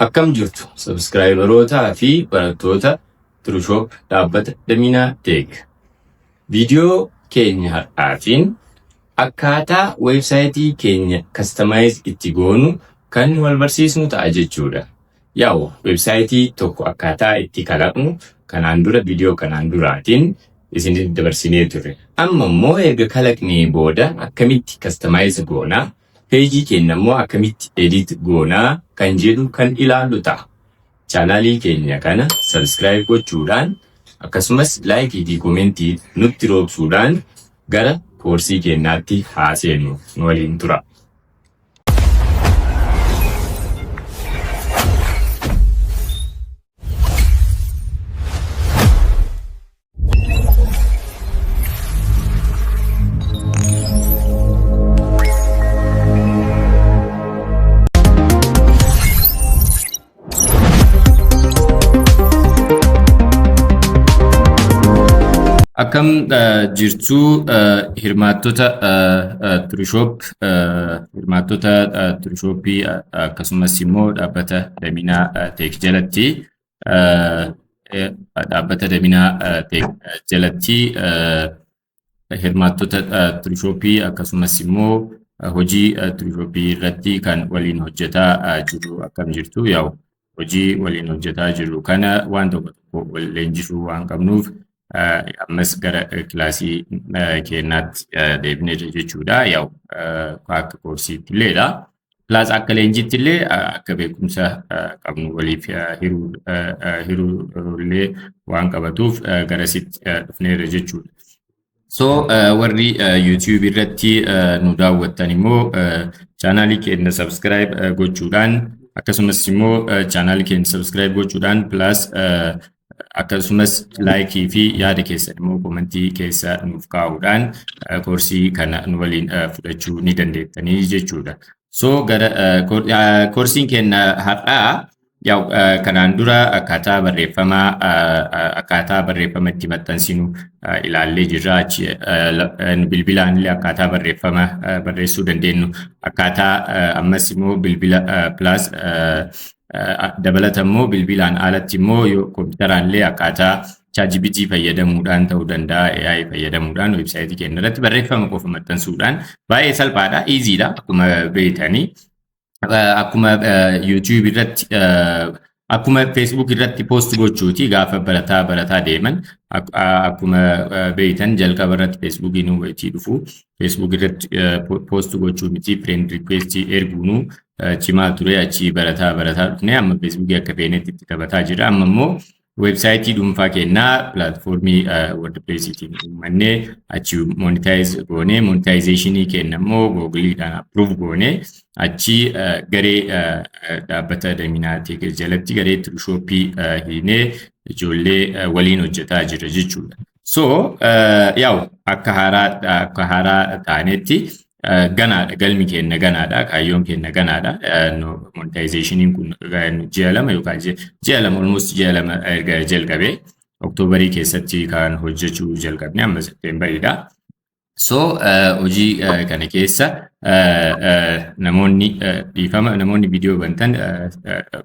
Akkam jirtu subscriberootaa fi barattoota Tiruushoop dhaabbata Daminaa Tech. Viidiyoo keenya har'aatiin akkaataa weebsaayitii keenya customize itti goonu kan wal barsiisnu ta'a jechuudha. Yaa'u weebsaayitii tokko akkaataa itti kalaqnu kanaan dura viidiyoo kanaan duraatiin isinitti dabarsinee turre. Amma immoo erga kalaqnee booda akkamitti customize goonaa, peejii keenya immoo akkamitti edit goonaa kan jedhu kan ilaallu ta'a. Chaanaalii keenya kana subscribe gochuudhaan akkasumas likeii fi commentii nutti roobsuudhaan gara koorsii keenyaatti haa seennu, nu waliin tura. Akkam jirtu hirmaattota Tiruushoop, hirmaattota Tiruushooppii akkasumas immoo dhaabbata Daminaa Tech jalatti, dhaabbata Daminaa Tech jalatti hirmaattota Tiruushooppii akkasumas immoo hojii Tiruushooppii irratti kan waliin hojjetaa jiru, akkam jirtu? Yaa'u hojii waliin hojjetaa jiru kana waan tokko tokko wal leenjisuu waan qabnuuf ammas gara kilaasii keenyaatti deebinee jechuudha. Yaa'u akka koorsiitti illeedha. Plus akka leenjiitti illee akka beekumsa qabnu waliif hiruu illee waan qabatuuf garasitti dhufneerra jechuudha. So warri YouTube irratti nu daawwattan immoo chaanaalii keenya subscribe gochuudhaan, akkasumas immoo chaanaalii keenya subscribe gochuudhaan, plus akkasumas likeii fi yaada keessan immoo commentii keessa nuuf kaa'uudhaan koorsii kana nu waliin fudhachuu ni dandeettanii jechuudha. So gara koorsiin keenya har'aa, yaa'u kanaan dura akkaataa barreeffama itti maxxansinu ilaallee jirra. Achi bilbilaan illee akkaataa barreeffama barreessuu dandeenyu, akkaataa ammas immoo bilbila plus dabalata immoo bilbilaan alatti immoo kompiitaraan illee akkaataa ChatGPT fayyadamuudhaan ta'uu danda'a, AI fayyadamuudhaan weebsaayitii keenya irratti barreeffama qofa maxxansuudhaan baay'ee salphaadha, easyidha akkuma beektanii. Akkuma YouTube irratti, akkuma Facebook irratti post gochuuti gaafa barataa barataa deeman. Akkuma beektan jalqaba irratti Facebookiin wayitii dhufu Facebook irratti post gochuu miti, friend request erguunuu cimaa ture. Achi barataa barataa dhufne amma Facebookii akka feenetti itti taphataa jira. Amma immoo weebsaayitii dhuunfaa kennaa pilaatfoormii WordPressiitiin uummannee, achi monetize goonee, monetizationii kenna immoo Googleiidhaan approve goonee, achi garee dhaabbata Daminaa Tech jalatti garee Tirushooppii hiinee ijoollee waliin hojjetaa jira jechuudha. So yaa'u akka haaraa taanetti ganaadha, galmi keenya ganaadha, kaayyoon keenya ganaadha. Monetizationiin kun ji'a 2 yookaan ji'a 2, almost ji'a 2 erga jalqabee, Oktoobarii keessatti kan hojjechuu jalqabne, amma Septeembariidha. So hojii kana keessa namoonni, dhiifama, namoonni viidiyoo bantan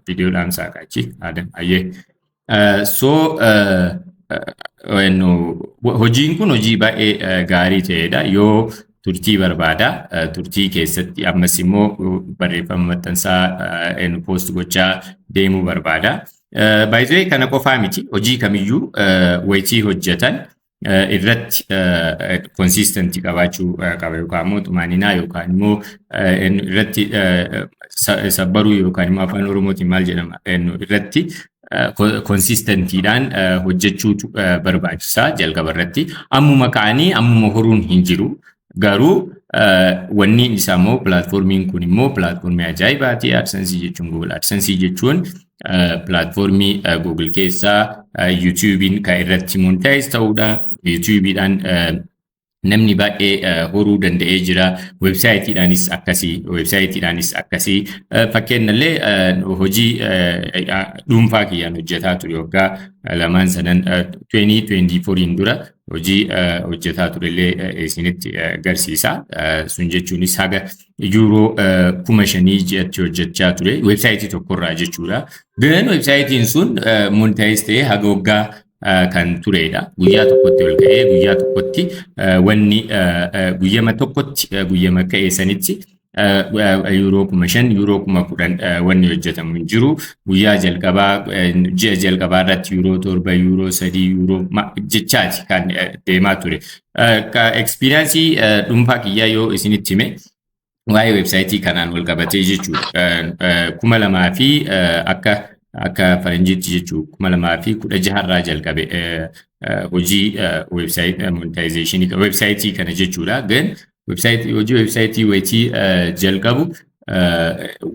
viidiyoo dhaamsaa qaachi Adam ayyee. So hojiin kun hojii baay'ee gaarii ta'edha. Yoo turtii barbaada. Turtii keessatti ammas immoo barreeffama maxxansaa post gochaa deemuu barbaada. Baay'ee kana qofaa miti, hojii kamiyyuu wayitii hojjetan irratti consistency qabaachuu qaba, yookaan immoo xumaaninaa yookaan immoo irratti sabbaruu yookaan immoo afaan Oromootiin maal jedhama, irratti consistentydhaan hojjechuutu barbaachisaa jalqaba irratti. Ammuma ka'anii ammuma horuun hin jiru. Garuu wanni isaa immoo pilaatfoormiin kun immoo pilaatfoormii ajaa'ibaati. AdSense jechuun, Google AdSense jechuun pilaatfoormii Google keessaa YouTube'n kan irratti monetize ta'uudha. YouTube'dhaan Namni baay'ee horuu danda'ee jira. Weebsaayitiidhaanis akkasii. Weebsaayitiidhaanis akkasii. Fakkeenyallee hojii dhuunfaa kiyyaan hojjetaa ture waggaa lamaan sanan 2024 dura hojii hojjetaa turellee isinitti agarsiisa. Sun jechuunis haga yuuroo 5,000 ji'atti hojjechaa ture. Weebsaayitii tokkorraa jechuudha. Garuu weebsaayitiin sun monetize ta'ee haga waggaa kan turedha. Guyyaa tokkotti ol ka'ee guyyaa tokkotti wanni guyyama tokkotti guyyama ka'ee sanitti yuuroo 5,000, yuuroo 10,000 wanni hojjetamu hin jiru. Guyyaa jalqabaa, ji'a jalqabaa irratti yuuroo 7, yuuroo 3, yuuroo jechaati kan deemaa ture. Experience dhuunfaa kiyyaa yoo isinitti hime, waa'ee weebsaayitii kanaan wal qabatee jechuudha. Kuma lamaa fi akka faranjiitti jechuudha, 2016rraa jalqabe hojii weebsaayitii monetization weebsaayitii kana jechuudha. Gan weebsaayitii hojii weebsaayitii wayitii jalqabu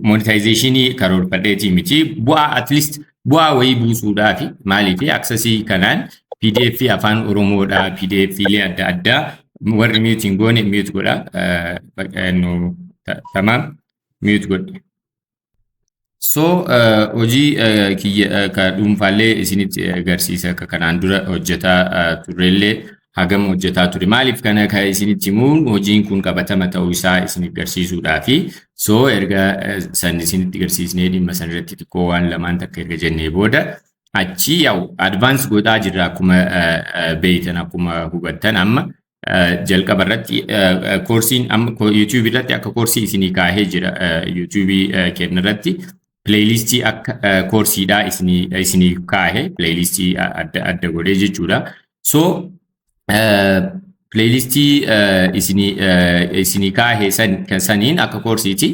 monetization karoorfadheetii miti, bu'aa at least bu'aa wayii buusuudhaafi. Maaliif aksesii kanaan PDF afaan Oromoodhaa, PDF illee adda addaa warri mute hin goone mute godha. Tamaam, mute godhe. So hojii kiyya ka dhuunfaallee isinitti agarsiisa, akka kanaan dura hojjetaa turrellee hagam hojjetaa ture. Maaliif kana kan isinitti himuun hojiin kun qabatama ta'uu isaa isin agarsiisuudhaafi. So erga san isinitti agarsiisnee, dhimma san irratti xiqqoo waan lamaan takka erga jennee booda, achi yaa'u advance godhaa jirra. Akkuma beeytan, akkuma hubattan, amma jalqaba irratti koorsiin amma YouTube irratti akka koorsii isinii kaahee jira. YouTube kenna irratti playlistii akka koorsiidhaa isinii kaahe, playlistii adda adda godhee jechuudha. So playlistii isinii kaahe saniin akka koorsiiti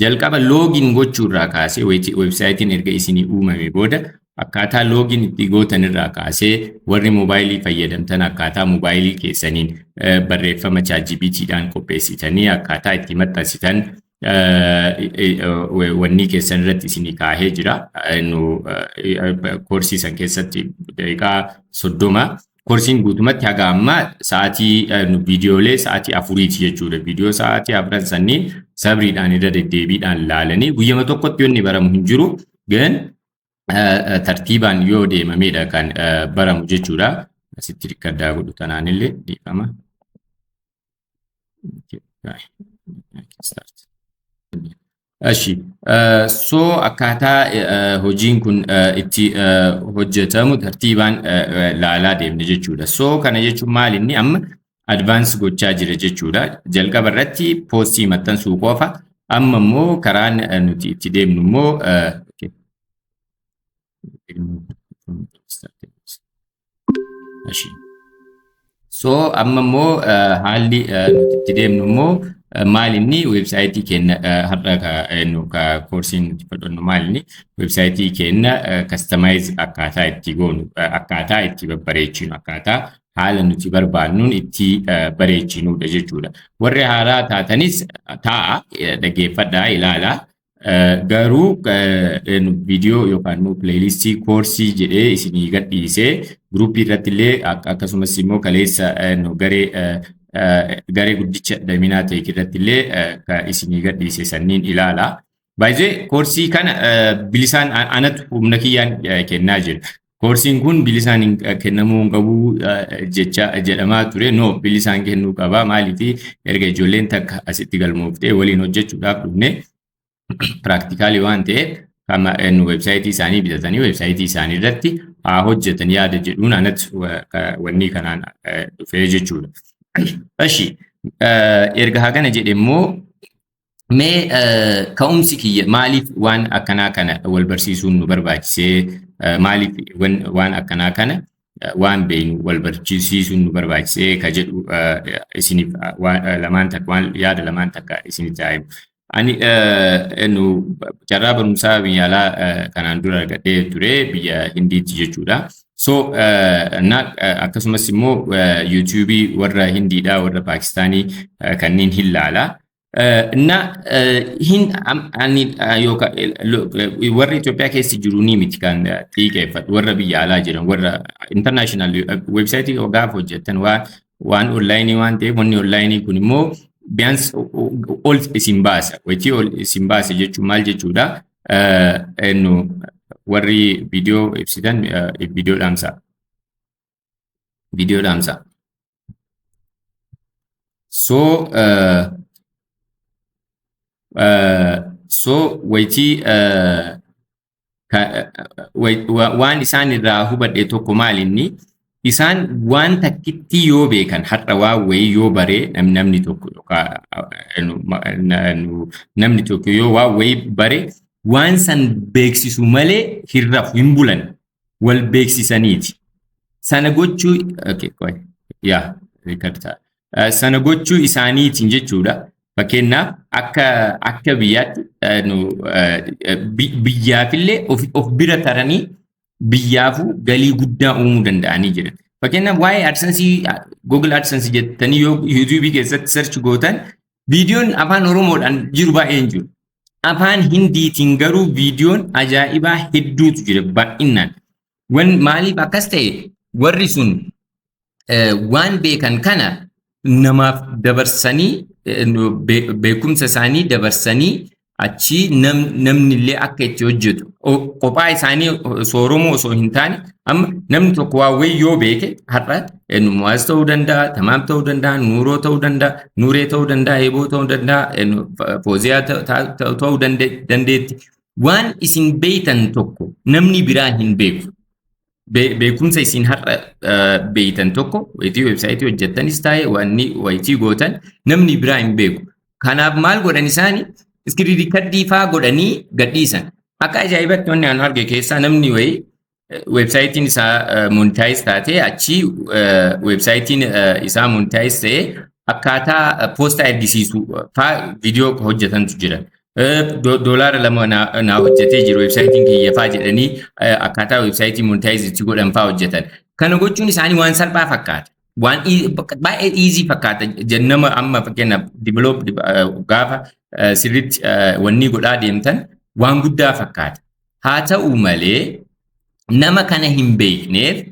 jalqaba login gochuurraa kaasee, weebsaayitiin erga isinii uumame booda akkaataa login itti gootan irraa kaasee, warri moobaayilii fayyadamtan akkaataa moobaayilii keessaniin barreeffama ChatGPTdhaan qopheessitanii akkaataa itti maxxansitan wanni keessan irratti isinii kaahee jira. Koorsii san keessatti daqiiqaa 30, koorsiin guutumatti haga ammaa sa'aatii viidiyoolee sa'aatii 4ti jechuudha. Viidiyoo sa'aatii 4 sanniin sabriidhaan irra deddeebiidhaan laalanii guyyama tokkotti yoonni baramu hin jiru. Gan tartiibaan yoo deemamedha kan baramu jechuudha. Asitti rikkaddaa godhu tanaanillee dhiifama. Ashi, so akkaataa hojiin kun itti hojjetamu tartiibaan laalaa deemne jechuudha. So kana jechuun maal? Inni amma advance gochaa jira jechuudha. Jalqaba irratti poostii maxxansuu qofa. Amma immoo karaan nuti itti deemnu immoo Ashi. So amma immoo haalli nuti itti deemnu immoo maal inni? Weebsaayitii keenya har'a ka koorsiin nuti fudhannu maal inni? Weebsaayitii keenya customize akkaataa itti goonu, akkaataa itti babbareechinu, akkaataa haala nuti barbaannuun itti bareechinudha jechuudha. Warri haaraa taatanis taa'a dhaggeeffadhaa, ilaalaa. Garuu viidiyoo yookaan immoo playlistii koorsii jedhee isinii gadhiisee guruppii irratti illee, akkasumas immoo kaleessa garee guddicha Daminaa Tech irratti illee isinii gadhiise sanniin ilaala. Baay'ee koorsii kana bilisaan anatu humna kiyyaan kennaa jira. Koorsiin kun bilisaan kennamuu hin qabu jecha jedhamaa ture. No, bilisaan kennuu qaba. Maaliif? Erga ijoolleen takka asitti galmooftee waliin hojjechuudhaaf dhufne, practical waan ta'eef kama weebsaayitii isaanii bitatanii weebsaayitii isaanii irratti haa hojjetan yaada jedhuun anatti wanni kanaan dhufee jechuudha. Ashi, erga hagana jedhe immoo, mee ka'umsi kiyya maaliif waan akkanaa kana wal barsiisuun nu barbaachisee, maaliif waan akkanaa kana waan beeknu wal barsiisuun nu barbaachisee ka jedhu isiniif lamaan takka, waan yaada lamaan takka isinitti haa himu. Ani nu carraa barumsaa biyya alaa kanaan dura argadhee ture, biyya Hindiitti jechuudha. So na akkasumas immoo yuutuubii warra Hindiidhaa, warra Paakistaanii kanneen hin laala. Na hin ani yookaan warra Itoophiyaa keessa jiru ni miti kan xiiqeeffadhu, warra biyya alaa jiran, warra international weebsaayitii gaafa hojjetan waan Waan onlaayinii waan ta'eef, wanni onlaayinii kun immoo biyyaans ol isin baasa. Wayitii ol isin baasa jechuun maal jechuudha? Warri viidiyoo ibsitan viidiyoo dhaamsa. Viidiyoo dhaamsa. So wayitii waan isaan irraa hubadhe tokko maal inni, isaan waan takkitti yoo beekan, har'a waan wayii yoo baree, namni tokko yookaan namni tokko yoo waan wayii bare, waan san beeksisu malee hin rafu, hin bulan, wal beeksisaniiti. Sana gochuu, okay, yaa record. Sana gochuu isaaniitiin jechuudha. Fakkeenyaaf akka biyyaatti biyyaafillee of bira taranii biyyaafuu galii guddaa uumuu danda'anii jiran. Fakkeenyaaf waa'ee AdSense, Google AdSense jettanii yoo YouTube keessatti search gootan, viidiyoon afaan Oromoodhaan jiru baay'een jiru. Afaan Hindiitiin garuu viidiyoon ajaa'ibaa hedduutu jira baay'inaan. Wan maaliif akkas ta'e? Warri sun waan beekan kana namaaf dabarsanii, beekumsa isaanii dabarsanii, achi namni illee akka itti hojjetu kophaa isaanii sooromoo osoo hin taane, amma namni tokko waa wayii yoo beeke, har'a Muwaaz ta'uu danda'a, Tamaam ta'uu danda'a, Nuuroo ta'uu danda'a, Nuuree ta'uu danda'a, Eeboo ta'uu danda'a, Fooziyaa ta'uu dandeetti. Waan isin beeytan tokko namni biraa hin beeku. Beekumsa isin har'a beeytan tokko, wayitii weebsaayitii hojjettanis ta'e, wanni wayitii gootan namni biraa hin beeku. Kanaaf maal godhan isaani? Screen recordii faa godhanii gadhiisan. Akka ajaa'ibatti wanni aan arge keessaa, namni wayii weebsaayitiin isaa monetize taatee, achii weebsaayitiin isaa monetize ta'ee, akkaataa poostaa ergisiisu faa viidiyoo hojjetantu jira. Doolaara 2 naa hojjetee jiru weebsaayitiin kiyya faa jedhanii, akkaataa weebsaayitii monetize itti godhan faa hojjetan. Kana gochuun isaanii waan salphaa fakkaata. Waan baay'ee easy fakkaata. Nama amma fakkeenyaaf develop gaafa sirriitti wanni godhaa deemtan waan guddaa fakkaata. Haa ta'u malee nama kana hin beekneef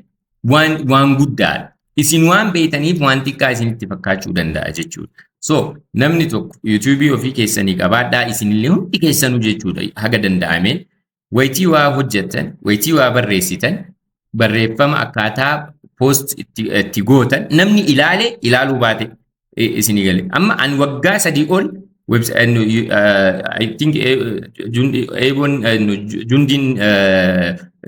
waan guddaadha. Isin waan beektaniif waan xiqqaa isinitti fakkaachuu danda'a jechuudha. So namni tokko yuutuubii ofii keessanii qabaadhaa, isinillee hundi keessanuu jechuudha, haga danda'ameen wayitii waa hojjettan, wayitii waa barreessitan, barreeffama akkaataa post itti gootan namni ilaale ilaaluu baate isinii gale. Amma ani waggaa 3 ol, I think eeboon jundiin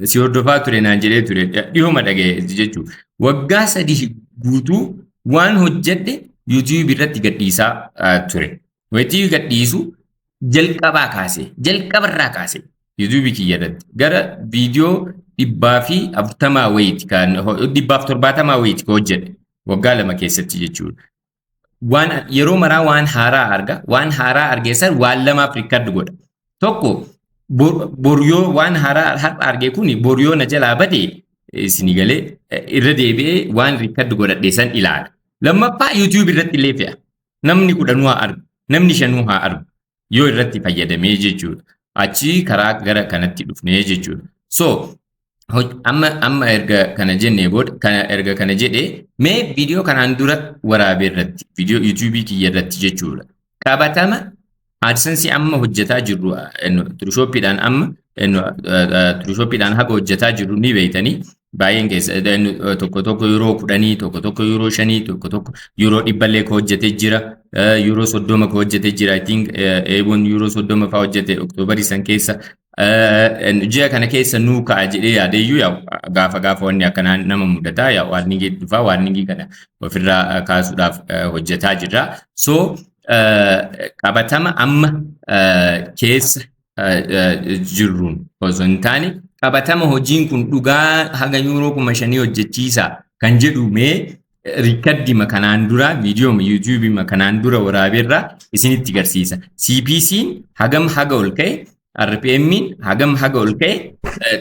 si hordofaa ture naan jedhee ture, dhiyooma dhagaye jechuudha. Waggaa 3 guutuu waan hojjedhe YouTube irratti gadhiisaa ture. Wayitii gadhiisu jalqabaa kaasee, jalqabarraa kaasee YouTube kiyya irratti gara viidiyoo 140 wayiiti kan 170 wayiiti kan hojjedhe waggaa 2 keessatti jechuudha. Waan yeroo maraa waan haaraa arga, waan haaraa argeessan waan lamaaf record godha. Tokko, boru yoo waan haaraa har'a arge kuni boru yoo na jalaa bade, isinii galee, irra deebi'ee waan record godhadhe san ilaala. Lammaffaa YouTube irratti illee fe'a. Namni 10nuu haa argu, namni 5nuu haa argu yoo irratti fayyadamee jechuudha. Achii karaa gara kanatti dhufnee jechuudha. So amma erga kana jennee booda, kana erga kana jedhee, mee viidiyoo kanaan dura waraabee irratti, viidiyoo YouTube kiyya irratti jechuudha. Qabatama AdSense amma hojjetaa jirru Tiruushooppiidhaan, amma Tiruushooppiidhaan haga hojjetaa jirru ni beektanii baay'een keessa, tokko tokko yuuroo 10, tokko tokko yuuroo 5, tokko tokko yuuroo 100llee ka hojjetee jira, yuuroo 30 ka hojjetee jira. I think eeboon yuuroo 30 faa hojjete Oktoobarii san keessa. Ji'a kana keessa nuu ka'a jedhee yaadeyyuu, yaa gaafa gaafa wanni akkanaa nama mudataa, yaa warningii dhufaa, warningii kana ofirraa kaasuudhaaf hojjetaa jirra. So qabatama amma keessa jirruun osoo hin taane, qabatama hojiin kun dhugaa haga yuuroo 5,000 hojjechiisa kan jedhu, mee recordima kanaan dura viidiyoo yuutuubii kanaan dura waraabeerraa isinitti garsiisa. CPC'n hagam haga ol ka'e, RPM'n hagam haga ol ka'e,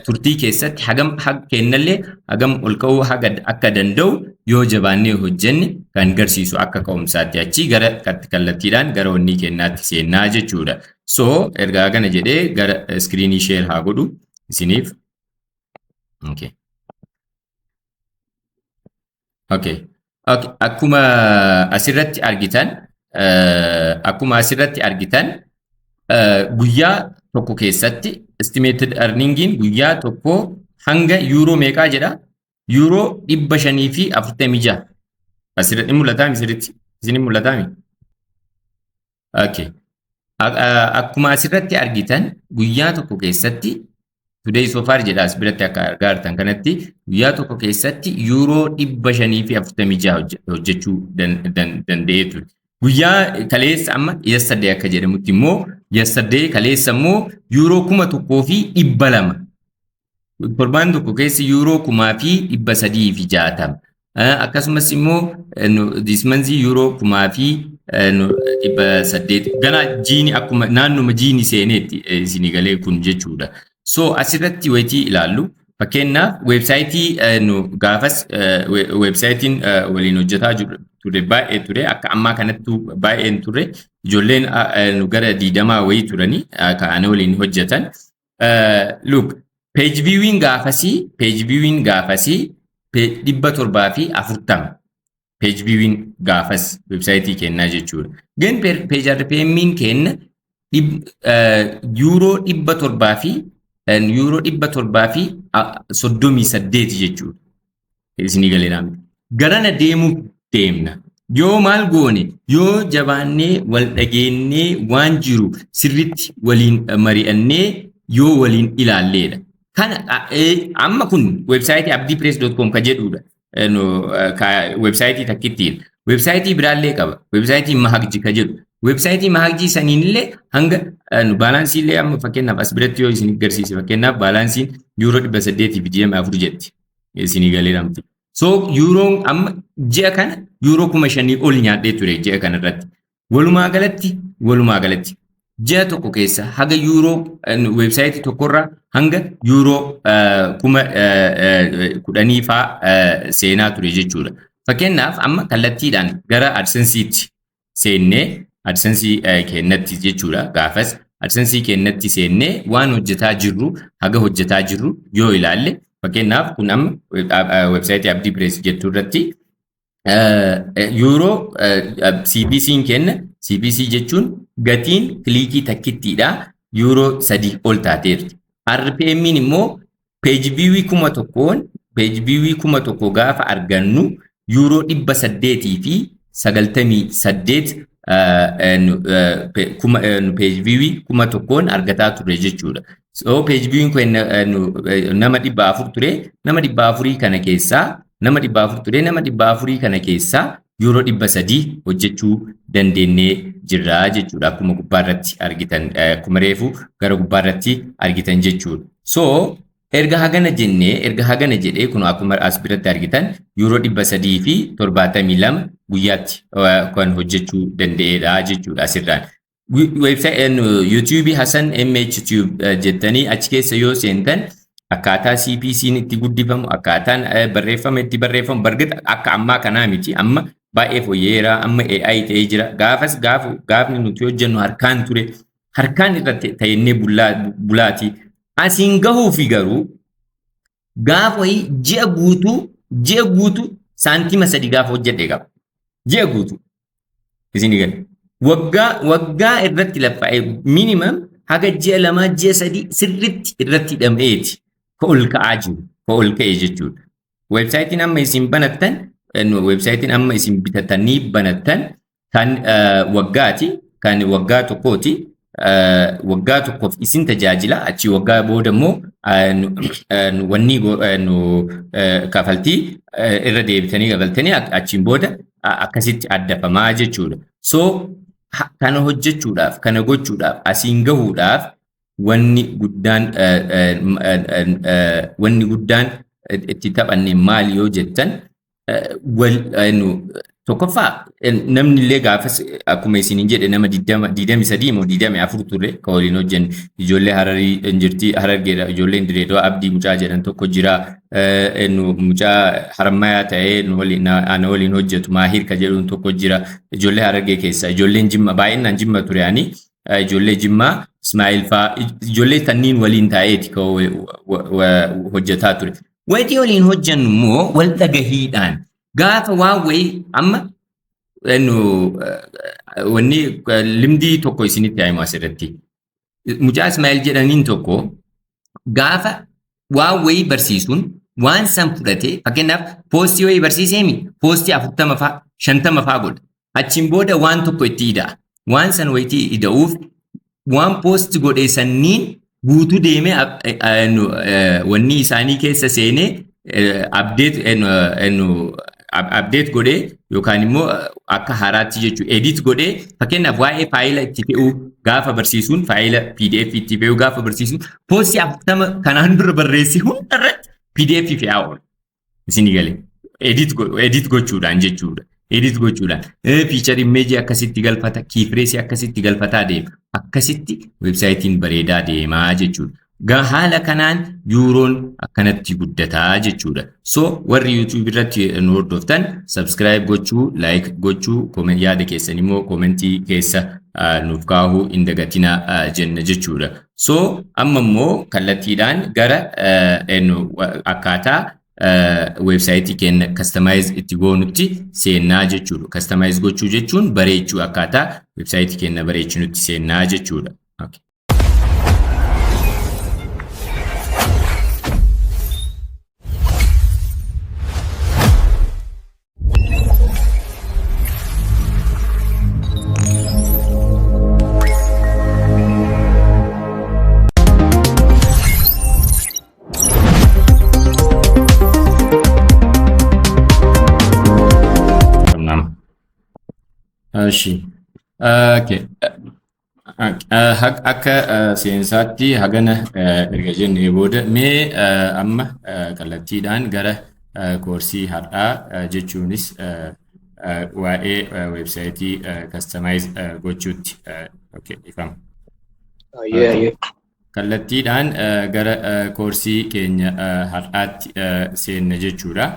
turtii keessatti hagam haga kennallee hagam ol ka'uu haga akka danda'u yoo jabaannee hojjenne kan garsiisu, akka ka'umsaatti achii gara kallattiidhaan gara onnii kennaatti seennaa jechuudha. So ergaa kana jedhee gara screenii share haa godhu isiniif. Okay. Okay. Okay. Akkuma asirratti argitan guyyaa tokko keessatti estimated earningiin guyyaa tokko hanga yuuroo meeqaa jedha? Yuuroo 546. Asirratti mul'ataa sirriitti? Isin mul'ataa mi? Okay. Akkuma asirratti argitan guyyaa tokko keessatti, today so far jedha, as biratti akka argaa jirtan kanatti, guyyaa tokko keessatti yuuroo 546 hojjechuu danda'ee ture. Guyyaa kaleessa, amma yesterday akka jedhamutti immoo, yesterday kaleessa immoo yuuroo 1200. Torbaan tokko keessa yuuroo 1360. Akkasumas immoo this month yuuroo 1800. Gana jiini akkuma naannuma jiini seeneetti isinii galee kun jechuudha. So asirratti wayitii ilaallu, fakkeenyaaf weebsaayitii nu gaafas weebsaayitiin waliin hojjetaa ture baay'ee ture, akka ammaa kanattu baay'een ture, ijoolleen nu gara 20 wayii turanii ka'anii waliin hojjetan. Look, page viewing gaafasii 740 page viewing gaafas weebsaayitii kennaa jechuudha. Gan page RPM'n kenna yuuroo 738 jechuudha. Isinii galee naamni. Garana deemuuf deemna. Yoo maal goone, yoo jabaannee wal dhageennee waan jiru sirritti waliin mari'annee yoo waliin ilaalleedha. Kana amma kun weebsaayitii abdiipress.com ka jedhudha. Weebsaayitii takkittiin. Weebsaayitii biraallee qaba. Weebsaayitii Mahagji ka jedhu. Weebsaayitii Mahagji saniinillee hanga baalaansii illee amma fakkeenyaaf as biratti yoo isin agarsiise, fakkeenyaaf baalaansiin yuuroo 824 jetti. Isinii galee namti. So yuuroon amma ji'a kana yuuroo 5000 ol nyaadhee ture ji'a kana irratti. Walumaa galatti ji'a tokko keessa haga yuuroo weebsaayitii tokkorraa hanga yuuroo 10,000 faa seenaa ture jechuudha. Fakkeenyaaf amma kallattiidhaan gara AdSensiitti seennee, AdSensii kennatti jechuudha, gaafas AdSensii kennatti seennee waan hojjetaa jirru, haga hojjetaa jirru yoo ilaalle, fakkeenyaaf kun amma weebsaayitii Abdii Pirees jettu irratti yuuroo CPC'n kenna. CPC jechuun gatiin kilikii takkittiidha, yuuroo 3 ol taateerti. RPM'n immoo page view 1000n, page view 1000 gaafa argannu yuuroo 898 page view 1000n argataa ture jechuudha. So page view kun nama 400 ture, nama 400 kana keessaa, nama 400 ture, nama 400 kana keessaa yuuroo 300 hojjechuu dandeenyee jirra jechuudha. Akkuma gubbaarratti argitan, akkuma reefu gara gubbaarratti argitan jechuudha. So erga hagana jennee, erga hagana jedhee, kun akkuma as biratti argitan yuuroo 372 guyyaatti kan hojjechuu danda'edha jechuudha asirraan. Yuutuubii Hasan MH Tube jettanii achi keessa yoo seentan akkaataa CPC'n itti guddifamu, akkaataan barreeffama itti barreeffamu, bargata akka ammaa kanaa miti, amma baay'ee fooyyeera, amma AI ta'ee jira. Gaafas gaafni nuti hojjennu harkaan ture, harkaan irratti ta'ennee bulaati. Asiin gahuufi garuu gaafa wayii ji'a guutuu saantima 3 gaafa hojjedhe qaba. Ji'a guutuu. Isin gala. Waggaa irratti laffa'ee minimum haga ji'a 2, ji'a 3 sirritti irratti hidhameeti ka ol ka'aa jiru, ka ol ka'e jechuudha. Weebsaayitiin amma isin banattan, weebsaayitiin amma isin bitatanii banattan kan waggaati, kan waggaa tokkooti. Waggaa tokkoof isin tajaajila, achii waggaa booda immoo wanni kafaltii irra deebitanii kafaltanii achiin booda akkasitti addafamaa jechuudha. So kana hojjechuudhaaf, kana gochuudhaaf, asiin gahuudhaaf wanni guddaan itti taphanne maali yoo jettan, tokkoffaa namni illee gaafas akkuma isiniin jedhe nama 23 moo 24 ture ka waliin hojjenne. Ijoollee Hararii hin jirti, Harargeedha, ijoolleen Direedoo, Abdii mucaa jedhan tokko jira, mucaa Harmayaa ta'ee ana waliin hojjetu Maahir ka jedhuun tokko jira, ijoollee Harargee keessa, ijoolleen Jimma, baay'inaan Jimma ture, ani ijoollee Jimmaa Ismaa'il faa, ijoollee tanniin waliin taa'eeti ka hojjetaa ture. Wayitii waliin hojjennu immoo wal dhagahiidhaan Gaafa waan wayii amma wanni limdii tokko isinitti himu asirratti. Mucaa Ismaa'eel jedhaniin tokko gaafa waan wayii barsiisuun waan san fudhatee, fakkeenyaaf poostii wayii barsiiseemi, poostii 40 faa, 50 faa godha. Achiin booda waan tokko itti ida'a. Waan san wayitii ida'uuf waan post godhe sanniin guutuu deemee wanni isaanii keessa seenee update godhee yookaan immoo akka haaraatti jechuudha edit godhee, fakkeenyaaf waa'ee faayila itti fe'uu gaafa barsiisuun, faayila PDF itti fe'uu gaafa barsiisuun, poostii 40 kanaan dura barreesse hundarratti PDF fe'aa oola. Isinii galee edit gochuudhaan jechuudha. Edit gochuudhaan feature image akkasitti galfata, key phrase akkasitti galfataa deema. Akkasitti weebsaayitiin bareedaa deemaa jechuudha. Haala kanaan yuuroon akkanatti guddataa jechuudha. So warri YouTube irratti nu hordoftan subscribe gochuu, like gochuu, yaada keessan immoo koomentii keessa nuuf kaahuu hin dagatinaa jenna jechuudha. So amma immoo kallattiidhaan gara akkaataa weebsaayitii keenya customize itti goonutti seennaa jechuudha. Customize gochuu jechuun bareechuu, akkaataa weebsaayitii keenya bareechinutti seennaa jechuudha. Okay. Eshi. Okay. Akka seensaatti hagana erga jennee booda, mee amma kallattiidhaan gara koorsii har'aa, jechuunis waa'ee weebsaayitii customize gochuutti, okay, ifama. Kallattiidhaan gara koorsii keenya har'aatti seenna jechuudha.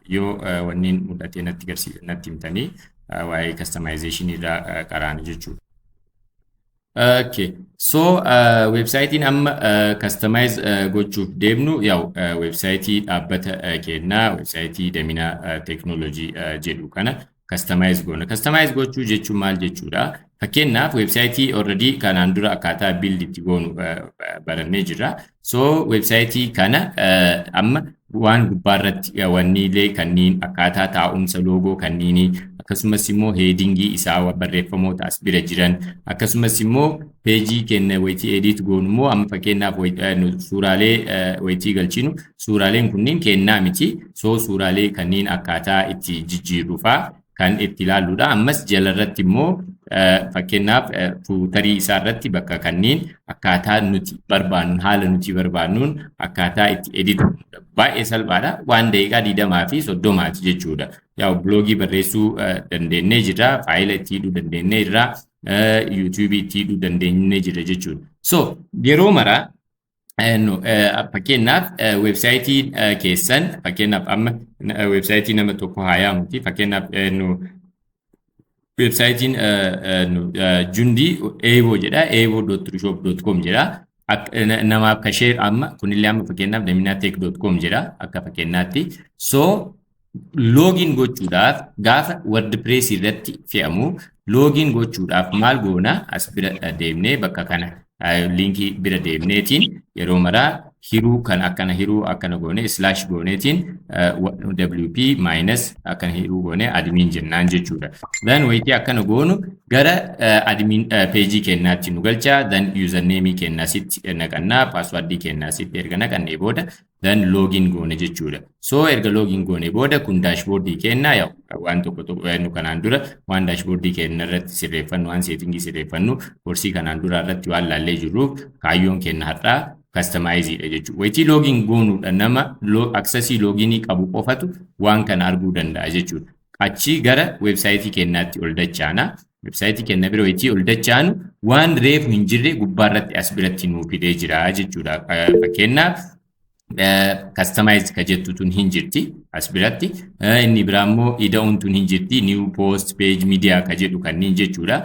Yoo wanniin mul'ate natti garsiisa, natti himtanii, waa'ee customization irraa qaraana jechuudha. Okay. So weebsaayitiin amma customize gochuuf deemnu yaa'u weebsaayitii dhaabbata keenyaa, weebsaayitii Daminaa Teeknooloojii jedhu kana customize goona. Customize gochuu jechuun maal jechuudha? Fakkeenyaaf weebsaayitii already kanaan dura akkaataa build itti goonu barannee jirra. So weebsaayitii kana amma waan gubbaarratti wanniilee kanneen akkaataa taa'umsa loogoo kanniinii, akkasumas immoo headingii isaa, barreeffamoota as bira jiran, akkasumas immoo peejii keenya wayitii edit goonu immoo amma fakkeenyaaf suuraalee wayitii galchinu, suuraaleen kunniin kennaa miti. So suuraalee kanneen akkaataa itti jijjiirru faa kan itti ilaalludha. Ammas jalarratti immoo fakkeenyaaf footerii isaa irratti bakka kanneen akkaataa nuti barbaannuun, haala nuti barbaannuun akkaataa itti edit baay'ee salphaadha. Waan daqiiqaa 20 fi 30ti jechuudha. Yaa biloogii barreessuu dandeenyee jirra, faayila itti hidhuu dandeenyee jirra, yuutuubii itti hidhuu dandeenyee jirra jechuudha. So yeroo maraa fakkeenyaaf weebsaayitii keessan, fakkeenyaaf amma weebsaayitii nama tokko haa yaamuti, fakkeenyaaf weebsaayitiin Jundii Eeboo jedha, eeboo.trishop.com jedha. Namaaf kashee amma kunillee amma fakkeenyaaf daminaatech.com jedha akka fakkeenyaatti. So login gochuudhaaf gaafa WordPress irratti fe'amu, login gochuudhaaf maal goona? As bira deemnee, bakka kana linkii bira deemneetiin, yeroo maraa hiruu kan akkana hiruu akkana goone, slash gooneetiin, WP minus akkana hiruu goone, admin jennaan jechuudha. Then wayitii akkana goonu gara admin peejii kennaatti nu galcha. Then username kennaa sitti naqannaa, passwordii kennaa sitti erga naqannee booda, then login goone jechuudha. So erga login goone booda kun dashboardii kennaa, yaa waan tokko tokko nu kanaan dura waan dashboardii kenna irratti sirreeffannu, waan settingii sirreeffannu koorsii kanaan dura irratti waan laallee jirruuf, kaayyoon kenna har'aa customizeedha jechuudha. Wayitii login goonuudha nama accessii loginii qabu qofatu waan kana arguu danda'a jechuudha. Achii gara weebsaayitii kennaatti ol dachaana. Weebsaayitii kenna bira wayitii ol dachaanu waan reefu hin jirre gubbaarratti as biratti nuu fidee jira jechuudha. Fakkeenyaaf Customize ka jettu tun hin jirti as biratti. Inni biraa immoo ida'uun tun hin jirti, new post, page, media ka jedhu kanneen jechuudha.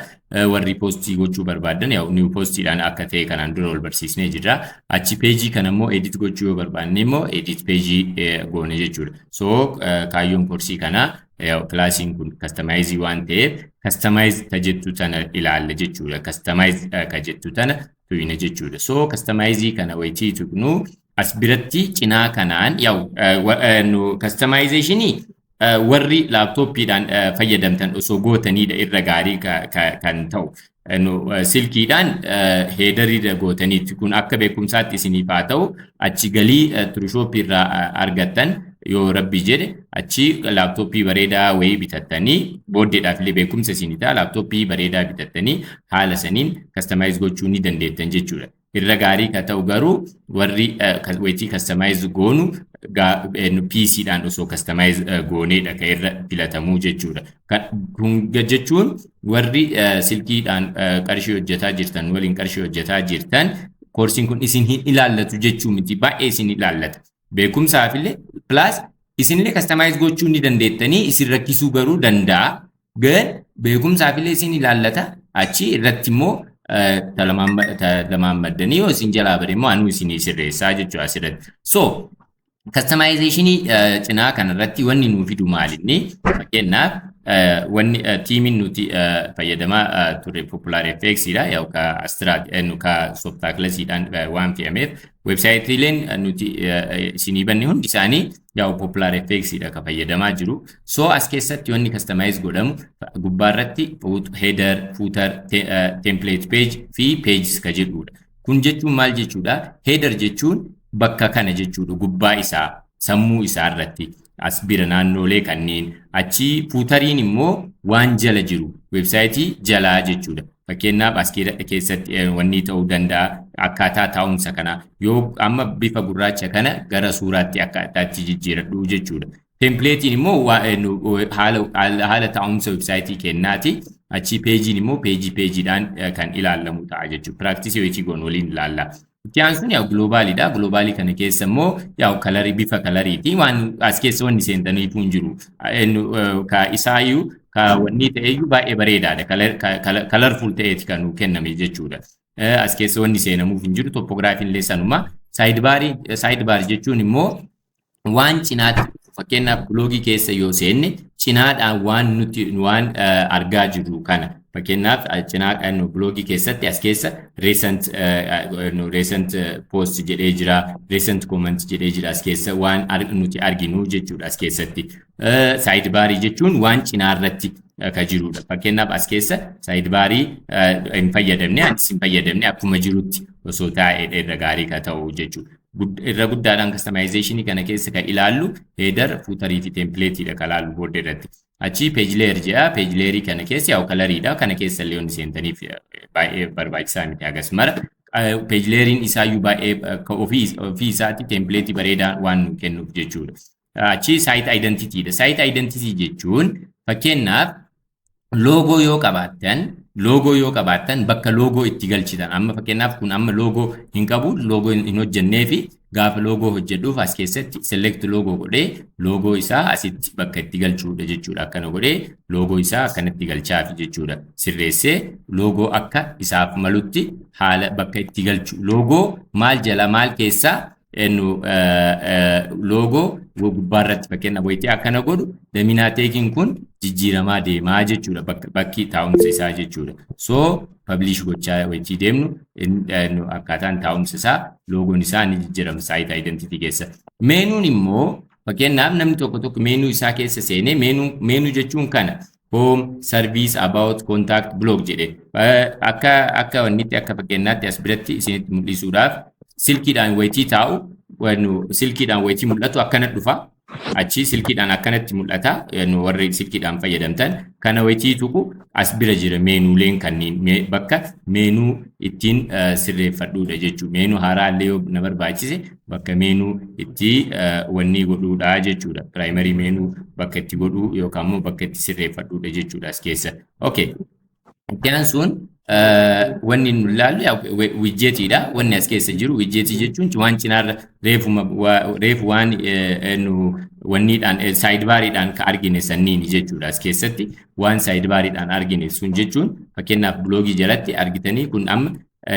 Warri postii gochuu barbaadan yaa new postiidhaan akka ta'e kanaan dura wal barsiisnee jirra. Achi peejii kana immoo edit gochuu yoo barbaanne immoo edit peejii goone jechuudha. So kaayyoon koorsii kanaa, kilaasiin kun customize waan ta'eef, customize ka jettu tana ilaalla jechuudha. Customize ka jettu tana tuyna jechuudha. So customize kana wayitii tuqnu as biratti cinaa kanaan yaa'u customizationii warri laaptooppiidhaan fayyadamtan osoo gootaniidha irra gaarii kan ta'u. Silkiidhaan headeriidha gootaniitti kun akka beekumsaatti isiniif haa ta'u. Achi galii Turushooppii irraa argattan yoo rabbi jedhe achi laaptooppii bareedaa wayii bitattanii booddeedhaaf illee beekumsa isinii ta'a, laaptooppii bareedaa bitattanii haala saniin customize gochuu ni dandeettan jechuudha. Irra gaarii ka ta'u garuu warri wayitii customize goonu PCdhaan osoo customize gooneedha ka irra filatamuu jechuudha. Kun jechuun warri silkiidhaan qarshii hojjetaa jirtan waliin qarshii hojjetaa jirtan koorsiin kun isin hin ilaallatu jechuu miti, baay'ee isin ilaallata. Beekumsaaf illee plus isinillee customize gochuu ni dandeettanii, isin rakkisuu garuu danda'a. Gar beekumsaaf illee isin ilaallata, achi irratti immoo lamaan maddanii yoo isin jalaa bade immoo anuu isinii sirreessaa jechuudha asirratti. So customizationii cinaa kanarratti wanni nuu fidu maalinni? Fakkeenyaaf wanni themeiin nuti fayyadamaa turre Popular FX dha, yookaan Astra ka Softaculousiidhaan waan fe'ameef websaayitiileen nuti isinii banne hundi isaanii yaa'u Popular FX dha ka fayyadamaa jiru. So as keessatti wanni customize godhamu gubbaarratti header, footer, template page fi pages ka jedhudha. Kun jechuun maal jechuudha? Header jechuun bakka kana jechuudha, gubbaa isaa, sammuu isaa irratti as bira naannoolee kanneen. Achi footeriin immoo waan jala jiru, websaayitii jalaa jechuudha. Fakkeenyaaf as keessatti wanni ta'uu danda'a, akkaataa taa'umsa kanaa yoo amma bifa gurraacha kana gara suuraatti akkaataatti jijjiiradhu jechuudha. Templateiin immoo haala taa'umsa websaayitii kennaati. Achi peejiin immoo peejii peejiidhaan kan ilaalamu ta'a jechuudha. Practice hojii goon waliin ilaalla. Itti aansuun yaa globalidha. Globalii kana keessa immoo yaa colorii, bifa coloriiti. Waan as keessa wanni seentaniifuu hin jiru. Ka isaayyuu ka wanni ta'eyyuu baay'ee bareedaadha. Colorful ta'eeti kan nuu kenname jechuudha. As keessa wanni seenamuuf hin jiru. Typographyiin illee sanuma. Sidebar jechuun immoo waan cinaatti, fakkeenyaaf blogii keessa yoo seenne cinaadhaan waan nuti waan argaa jirru kana, fakkeenyaaf cinaa blogii keessatti as keessa recent post jedhee jira, recent comment jedhee jira, as keessa waan nuti arginu jechuudha as keessatti. Sidebarii jechuun waan cinaa irratti ka jirudha. Fakkeenyaaf as keessa sidebarii hin fayyadamne, anis hin fayyadamne, akkuma jirutti osoo taa'ee irra gaarii ka ta'u jechuudha. Irra guddaadhaan customizationii kana keessa kan ilaallu header, footerii fi templateiidha kan ilaallu booddee irratti. Achi page layer jedha. Page layerii kana keessa yaa'u coloriidha. Kana keessa illee wanti seentaniif baay'ee barbaachisaa miti hagas mara. Page layeriin isaayyuu baay'ee ofii isaatti templateii bareedaa waan nu kennuuf jechuudha. Achi site identityidha. Site identity jechuun fakkeenyaaf loogoo yoo qabaattan bakka loogoo itti galchitan. Amma fakkeenyaaf kun amma loogoo hin qabu, loogoo hin hojjennee fi gaafa loogoo hojjedhuuf as keessatti select logo godhee loogoo isaa asitti bakka itti galchuudha jechuudha. Akkana godhee loogoo isaa akkanatti galchaafi jechuudha. Sirreessee loogoo akka isaaf malutti haala bakka itti galchu, loogoo maal jala maal keessaa loogoo gubbaarratti fakkeenyaaf wayitii akkana godhu Daminaa Techiin kun jijjiiramaa deemaa jechuudha, bakki taa'umsa isaa jechuudha. So publish gochaa wayitii deemnu akkaataan taa'umsa isaa, loogoon isaa ni jijjiirama site identity keessa. Menuun immoo fakkeenyaaf namni tokko tokko menu isaa keessa seenee, menu jechuun kana, home, service, about, contact, blog jedhe, akka wannitti akka fakkeenyaatti as biratti isinitti mul'isuudhaaf silkiidhaan wayitii taa'u, silkiidhaan wayitii mul'atu akkana dhufa. Achi silkiidhaan akkanatti mul'ata. Warri silkiidhaan fayyadamtan kana wayitii tuqu as bira jira menuuleen kanneen, bakka menu ittiin sirreeffadhuudha jechuudha. Menu haaraa illee yoo na barbaachise bakka menu itti wanni godhuudha jechuudha. Primary menu bakka itti godhuu yookaan immoo bakka itti sirreeffadhuudha jechuudha as keessa. Okay. Itti aansuun Wanni nu ilaallu widgetiidha. Wanni as keessa jiru widgetii jechuun waan cinaarra reefuma reefu waan nu wanniidhaan sidebariidhaan ka argine sanniini jechuudha. As keessatti waan sidebariidhaan argine sun jechuun, fakkeenyaaf, blogii jalatti argitanii kun amma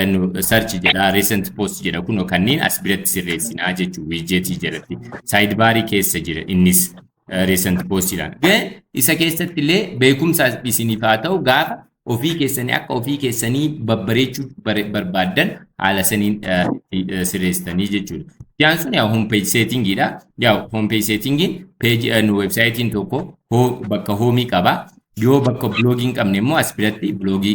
nu search jedha, recent post jedha. Kun kanneen as biratti sirreessinaa jechuudha. Widgetii jalatti sidebarii keessa jira innis recent postiidhaan. Isa keessatti illee beekumsa isiniif haa ta'u, gaafa ofii keessanii akka ofii keessanii babbareechuu barbaaddan haala saniin sirreessitanii jechuudha. Itti sun yaa homepage settingiidha. Yaa homepage settingiin page websiteiin tokko bakka homeii qaba. Yoo bakka blogii hin qabne immoo as biratti blogii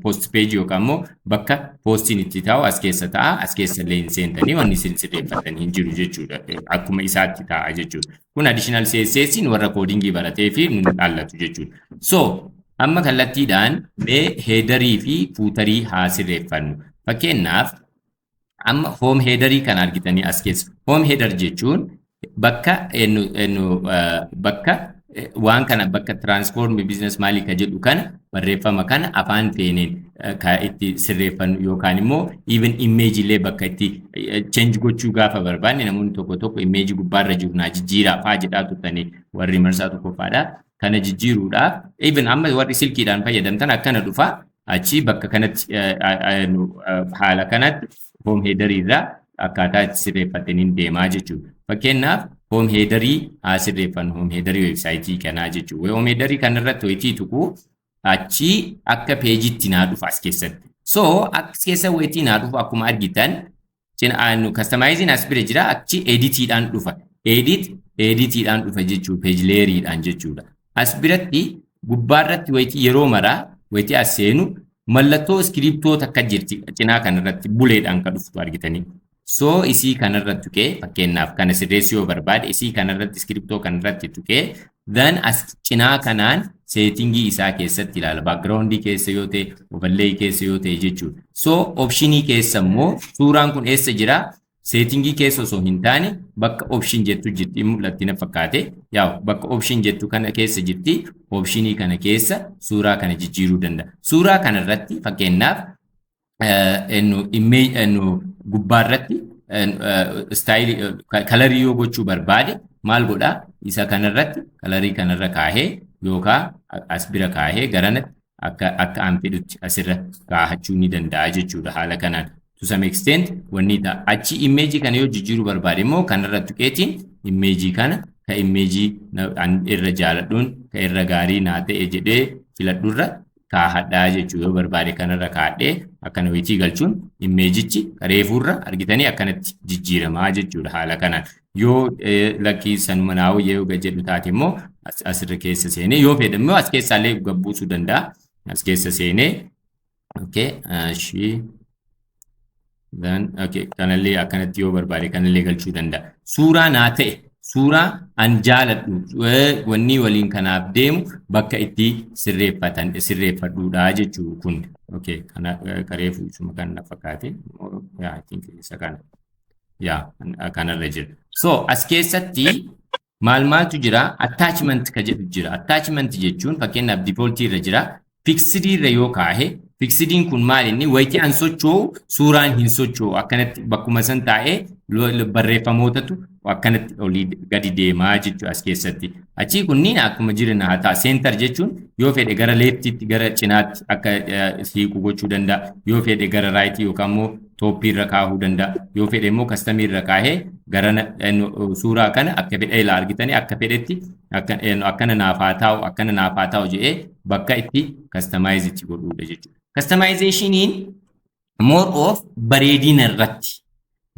post page yookaan immoo bakka postiin itti taa'u as keessa ta'a. As keessa illee hin seentanii wanni isin sirreeffatanii hin jiru jechuudha. Akkuma isaatti ta'a jechuudha. Kun additional CSS warra codingii baratee fi nun dhaallatu jechuudha. So amma kallattiidhaan mee headerii fi footerii haa sirreeffannu. Fakkeenyaaf, amma home headerii kan argitanii as keessa. Home header jechuun bakka waan kana, bakka transform business maalii ka jedhu kana, barreeffama kana afaan feeneen ka itti sirreeffannu yookaan immoo even image illee bakka itti change gochuu gaafa barbaanne, namoonni tokko tokko image gubbaarra jiru naa jijjiiraa faa jedhaa turtanii warri marsaa tokkoffaadha. Kana jijjiiruudhaaf even amma warri silkiidhaan fayyadamtan akkana dhufa. Achi bakka kanatti haala kanatti home headerii irraa akkaataa itti sirreeffataniin deemaa jechuudha. Fakkeenyaaf, home headerii haa sirreeffannu, home headerii websiteii kanaa jechuudha. Home headerii kanarratti wayitii tuquu achi akka pageitti naa dhufa as keessatti. So as keessa wayitii naa dhufu akkuma argitan customizeiin as bira jira, achi editiidhaan dhufa. Editiidhaan dhufa jechuudha, page layeriidhaan jechuudha. As biratti gubbaarratti wayitii yeroo maraa wayitii as seenu mallattoo iskiriptoo takka jirti cinaa kanarratti buleedhaan kan dhuftu argitanii. So isii kanarratti tuqee, fakkeenyaaf kana sirreessuu yoo barbaade, isii kanarratti iskiriptoo kanarratti tuqee, then as cinaa kanaan settingii isaa keessatti ilaala. Backgroundii keessa yoo ta'e, overlay keessa yoo ta'e jechuudha. So optionii keessa immoo suuraan kun eessa jira? Settingii keessa osoo hin taane bakka option jettu jirti, mul'atti na fakkaate. Yaa'u bakka option jettu kana keessa jirti. Optionii kana keessa suuraa kana jijjiiruu danda'a. Suuraa kana irratti fakkeenyaaf gubbaarratti styleii colorii yoo gochuu barbaade maal godhaa? Isa kanarratti colorii kanarra kaahee yookaan as bira kaahee garanatti akka an fedhutti asirra kaahachuu ni danda'a jechuudha haala kanaan. To some extent wanni ta'a. Achi imageii kana yoo jijjiiruu barbaade immoo kanarra tuqeetiin imageii kana ka imageii irra jaaladhuun ka irra gaarii naa ta'e jedhee filadhurra kaahadhaa jechuu yoo barbaade, kanarra kaahadhee akkana wayitii galchuun imageichi reefuurra argitanii akkanatti jijjiiramaa jechuudha haala kanaan. Yoo lakkii sanuma naa yoo jedhu taate immoo asirra keessa seenee, yoo fedhe immoo as keessaallee gabbuusuu danda'a. As keessa seenee, okay, ishii then okay, kanallee akkanatti yoo barbaade kanallee galchuu danda'a. Suuraa naa ta'e, suuraa an jaaladhu, wanni waliin kanaaf deemu bakka itti sirreeffatan sirreeffadhuudha jechuu kun. Okay, kana kareefu isuma kan na fakkaate. Yeah, I think isa kana. Yeah, kanarra jira. So as keessatti maal maaltu jira? Attachment ka jedhu jira. Attachment jechuun fakkeenyaaf defaultii irra jira. Fixedii irra yoo kaahe, fixediin kun maal inni wayitii an socho'u suuraan hin socho'u, akkanatti bakkuma san taa'ee barreeffamootatu akkanatti olii gadi deemaa jechuudha as keessatti. Achii kunniin akkuma jiran haa ta'a. Center jechuun yoo fedhe gara leftiitti, gara cinaatti akka hiiku gochuu danda'a. Yoo fedhe gara rightii yookaan immoo topii irra kaahuu danda'a. Yoo fedhe immoo customii irra kaahee gara suuraa kana akka fedhe ilaa argitanii akka fedhetti akkana naaf haa taa'u, akkana naaf haa taa'u jedhee bakka itti customize itti godhuudha jechuudha. Customizationiin more of bareedina irratti,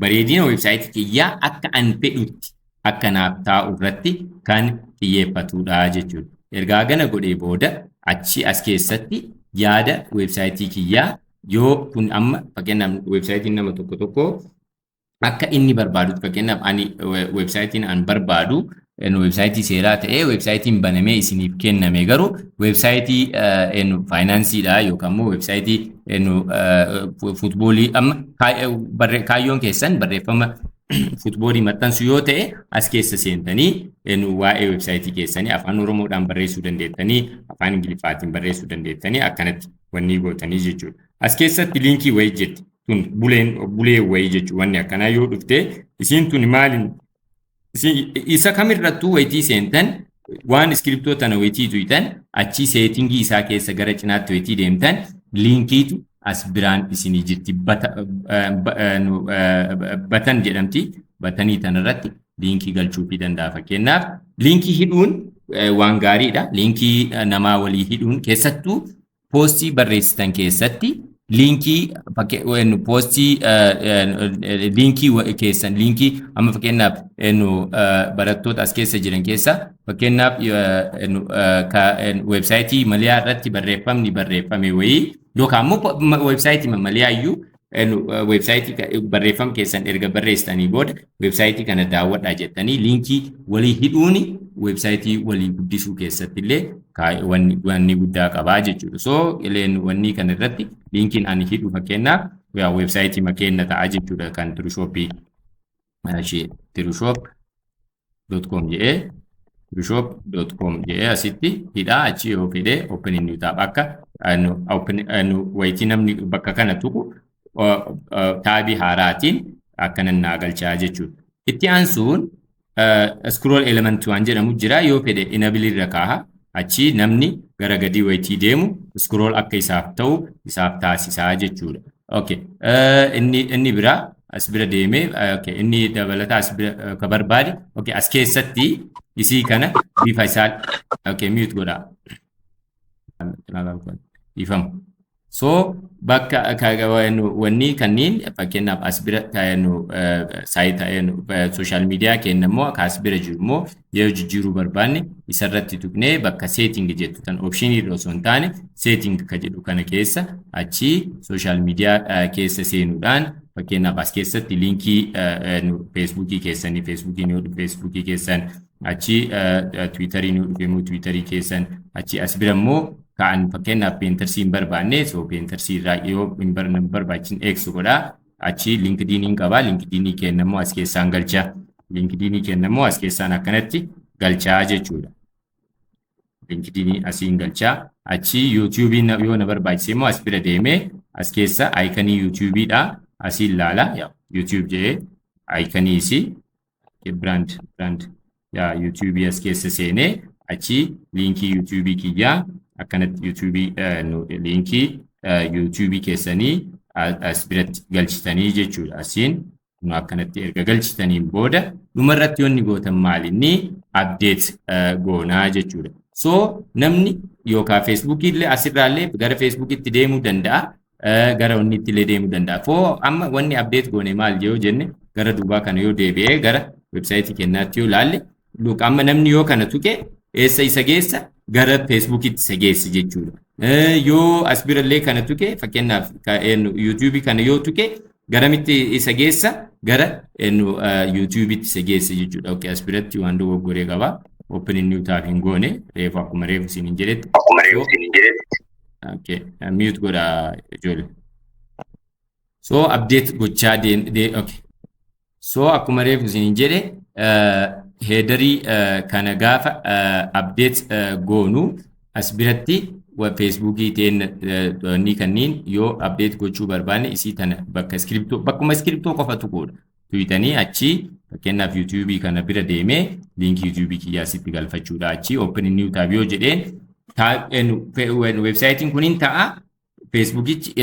bareedina websiteii kiyyaa akka an fedhutti akka naaf taa'u irratti kan xiyyeeffatudha jechuudha. Ergaa gana godhee booda achi as keessatti yaada websiteii kiyyaa yoo kun amma fakkeenyaaf websiteiin nama tokko tokko akka inni barbaadutti, fakkeenyaaf ani websiteiin an barbaadu websiteii seeraa ta'ee websiteiin banamee isiniif kenname garuu websiteii financeiidha yookaan immoo websiteii footballii, amma kaayyoon keessan barreeffama footballii maxxansu yoo ta'e, as keessa seentanii waa'ee websiteii keessanii afaan Oromoodhaan barreessuu dandeettanii, afaan Ingiliffaatiin barreessuu dandeettanii akkanatti. wanni gootanii jechuudha. As keessatti liinkii wayii jirti. Tun buleen bulee wayii jechuudha. Wanni akkanaa yoo dhufte, isiin tun maaliin isa kamirrattuu wayitii seentan, waan iskiriptoo tana wayitii tuytan, achii settingii isaa keessa gara cinaatti wayitii deemtan, liinkiitu as biraan isinii jirti. Button jedhamti. Buttonii tanarratti liinkii galchuufii danda'a. Fakkeenyaaf, liinkii hidhuun waan gaariidha. Liinkii namaa walii hidhuun, keessattuu poostii barreessitan keessatti, liinkii poostii liinkii keessan, liinkii amma fakkeenyaaf barattoota as keessa jiran keessa, fakkeenyaaf weebsaayitii Maliyaa irratti barreeffamni barreeffame wayii, yookaan immoo weebsaayitii Maliyaa iyyuu, weebsaayitii barreeffama keessan erga barreessitanii booda weebsaayitii kana daawwadhaa jettanii liinkii walii hidhuuni weebsaayitii walii guddisuu keessatti illee wanni guddaa qabaa jechuudha. So wanni kana irratti liinkiin ani hidhu fakkeenyaaf weebsaayitii makeenna ta'a jechuudha, kan Tirushooppii tirushoop.com jedhee, tirushoop.com jedhee asitti hidhaa. Achi yoo fedhee open in new tab, akka wayitii namni bakka kana tuqu taabii haaraatiin akkanan naa galchaa jechuudha. Itti aansuun scroll element waan jedhamu jira. Yoo fedhe enable irra kaaha. Achi namni gara gadii wayitii deemu scroll akka isaaf ta'u isaaf taasisaa jechuudha. Okay. Inni biraa as bira deemee, okay, inni dabalataa as bira ka barbaade, okay, as keessatti isii kana bifa isaa, okay, mute godhaa. Dhiifama. So bakka wanni kanneen, fakkeenyaaf as bira saayita social media keenya immoo akka as bira jiru immoo yoo jijjiiruu barbaanne, isarratti tuqnee bakka setting jettu tan, optionii irra osoo hin taane setting ka jedhu kana keessa, achi social media keessa seenuudhaan, fakkeenyaaf as keessatti liinkii feesbuukii keessanii, feesbuukiin yoo dhufe feesbuukii keessan, achi tiwiitariin yoo dhufe immoo tiwiitarii keessan, achi as bira immoo ka'an, fakkeenyaaf Pinterestii hin barbaanne, so Pinterestii irraa yoo hin barbaachin eegsu godhaa. Achi LinkedIniin qabaa, LinkedInii kenna immoo as keessaan galchaa, LinkedInii kenna immoo as keessaan akkanatti galchaa jechuudha. LinkedInii asiin galchaa. Achi YouTubeiin yoo na barbaachise immoo as bira deemee as keessa iconii YouTubeiidha asiin ilaala. YouTube jedhee iconii isii brand yaa YouTubeii as keessa seenee, achi liinkii YouTubeii kiyyaa akkanatti YouTubeii, liinkii YouTubeii keessanii as biratti galchitanii jechuudha. Asiin kun akkanatti erga galchitaniin booda dhumarratti wanni gootan maalinni update goonaa jechuudha. So namni yookaan feesbuukii illee asirraallee gara feesbuukitti deemuu danda'a. Gara wanniitti illee deemuu danda'a. Foo amma wanni update goone maal yoo jenne, gara duubaa kana yoo deebi'ee gara websaayitii kennaatti yoo ilaalle, amma namni yoo kana tuqe eessa isa geessa? Gara feesbuukitti isa geessa jechuudha. Yoo as birallee kana tuqe, fakkeenyaaf YouTubeii kana yoo tuqe, garamitti isa geessa? Gara YouTubeitti isa geessa jechuudha. Okay, as biratti waan dogoggoree qaba. Open in new tab hin goone reefu, akkuma reefu isin hin jedhetti. Akkuma reefu isin hin jedhetti. Okay, mute godha ijoollee. So update gochaa deem, okay. So akkuma reefu isin hin jedhe, headerii kana gaafa update goonu, as biratti feesbuukii ta'een ni kanneen yoo update gochuu barbaanne, isii tana bakka iskiriptoo, bakkuma iskiriptoo qofa tuquudha. Tuyitanii achi fakkeenyaaf YouTubeii kana bira deemee liinkii YouTubeii kiyyaa sitti galfachuudha. Achi open new tab yoo jedheen, weebsaayitiin kun hin ta'a. Feesbuukichi,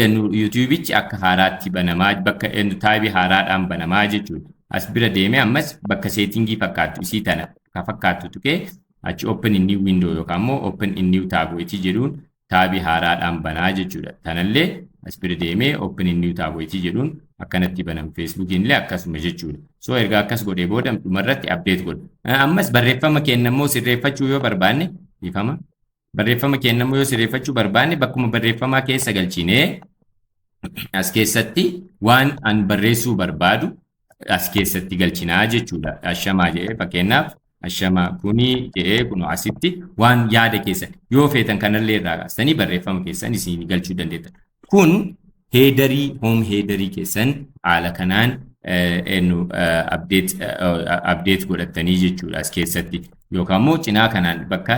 YouTubeichi akka haaraatti banamaa, bakka taabii haaraadhaan banamaa jechuudha. As bira deemee ammas bakka settingii fakkaattu isii tana ka fakkaattu tuqee, achi open in new window yookaan immoo open in new tab wayitii jedhuun taabii haaraadhaan banaa jechuudha. Tanallee as bira deemee open in new tab wayitii jedhuun akkanatti banam. Feesbuukiin illee akkasuma jechuudha. So erga akkas godhee booda dhumarratti update godha. Ammas barreeffama keenya immoo sirreeffachuu yoo barbaanne, dhiifama. Barreeffama keenya immoo yoo sirreeffachuu barbaanne, bakkuma barreeffamaa keessa galchinee as keessatti waan an barreessuu barbaadu as keessatti galchinaa jechuudha. Ashamaa jedhee, fakkeenyaaf ashamaa kuni jedhee, kun asitti waan yaada keessan yoo feetan kanallee irraa kaastanii barreeffama keessan isin galchuu dandeettan. Kun headerii, home headerii keessan haala kanaan update godhattanii jechuudha as keessatti, yookaan immoo cinaa kanaan bakka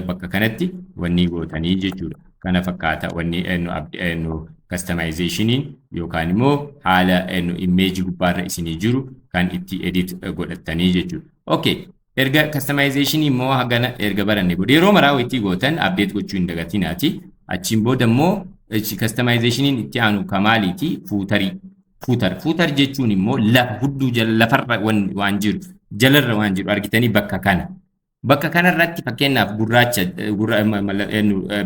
bakka kanatti wanni gootanii jechuudha. Kana fakkaata wanni nu customizationiin yookaan immoo haala nu imageii gubbaarra isinii jiru kan itti edit godhattanii jechuudha. Okay. Erga customizationii immoo hagana erga baranne booda, yeroo maraa wayitii gootan update gochuu hin dagatinaati. Achiin booda immoo customizationiin itti aanu kamaaliiti? Footerii. Footer. Footer jechuun immoo lafa hudduu jala, lafarra waan jiru, jalarra waan jiru argitanii bakka kana. Bakka kanarratti fakkeenyaaf gurraacha,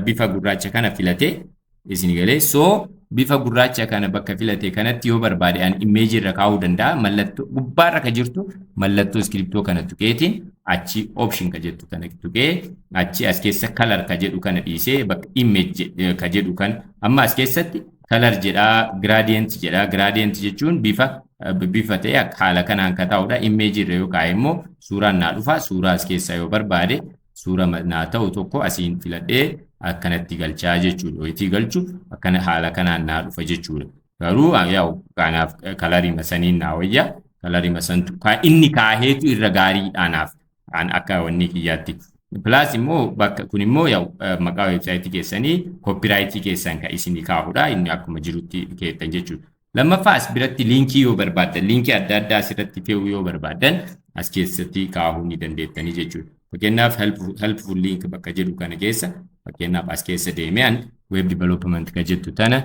bifa gurraacha kana filatee isin galee. So bifa gurraacha kana bakka filate kanatti yoo barbaade ani imageii irra kaa'uu danda'a. Mallattoo gubbaarra ka jirtu, mallattoo iskiriptoo kana tuqeetiin, achi option ka jettu kana tuqee, achi as keessa color ka jedhu kana dhiisee, bakka image ka jedhu kan amma as keessatti color jedhaa, gradient jedhaa. Gradient jechuun bifa ta'e haala kanaan ka taa'udha. Image irra yoo kaa'e immoo suuraan naa dhufa. Suuraa as keessaa yoo barbaade, suura naa ta'u tokko asiin filadhee akkanatti galchaa jechuudha. Wayitii galchu akkana haala kanaan naa dhufa jechuudha. Garuu yaa'u kanaaf colorii saniin naa wayya. Colorii santu inni kaaheetu irra gaariidha naaf akka wanni kiyyaatti. Plus immoo bakka kun immoo yaa'u maqaa websiteii keessanii, copyrightii keessan kan isinii kaahudha. Inni akkuma jirutti keettan jechuudha. Lammaffaa, as biratti linkii yoo barbaaddan, linkii adda addaa asirratti fe'uu yoo barbaaddan, as keessatti kaahuu ni dandeettanii jechuudha. Fakkeenyaaf helpful link bakka jedhu kana keessa, fakkeenyaaf as keessa deemee an web development ka jettu tana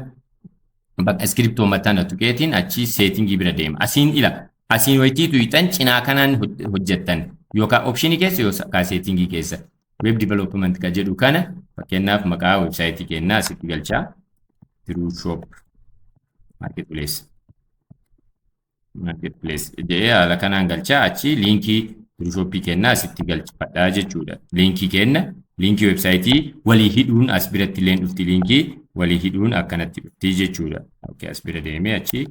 bakka iskiriptoo tana tuqeetiin achi settingii bira deema. Asiin ila asiin wayitii tuqxan cinaa kanaan hojjettan yookaan optionii keessa yookaan settingii keessa web development ka jedhu kana, fakkeenyaaf maqaa websiteii kennaa asitti galchaa, True Shop Marketplace jedhee haala kanaan galchaa. Achi linkii True Shopii kennaa asitti galchifadhaa jechuudha. Linkii kenna, linkii websiteii walii hidhuun as biratti illee dhufti, linkii walii hidhuun akkanatti dhufti jechuudha. Okay, as bira deemee achi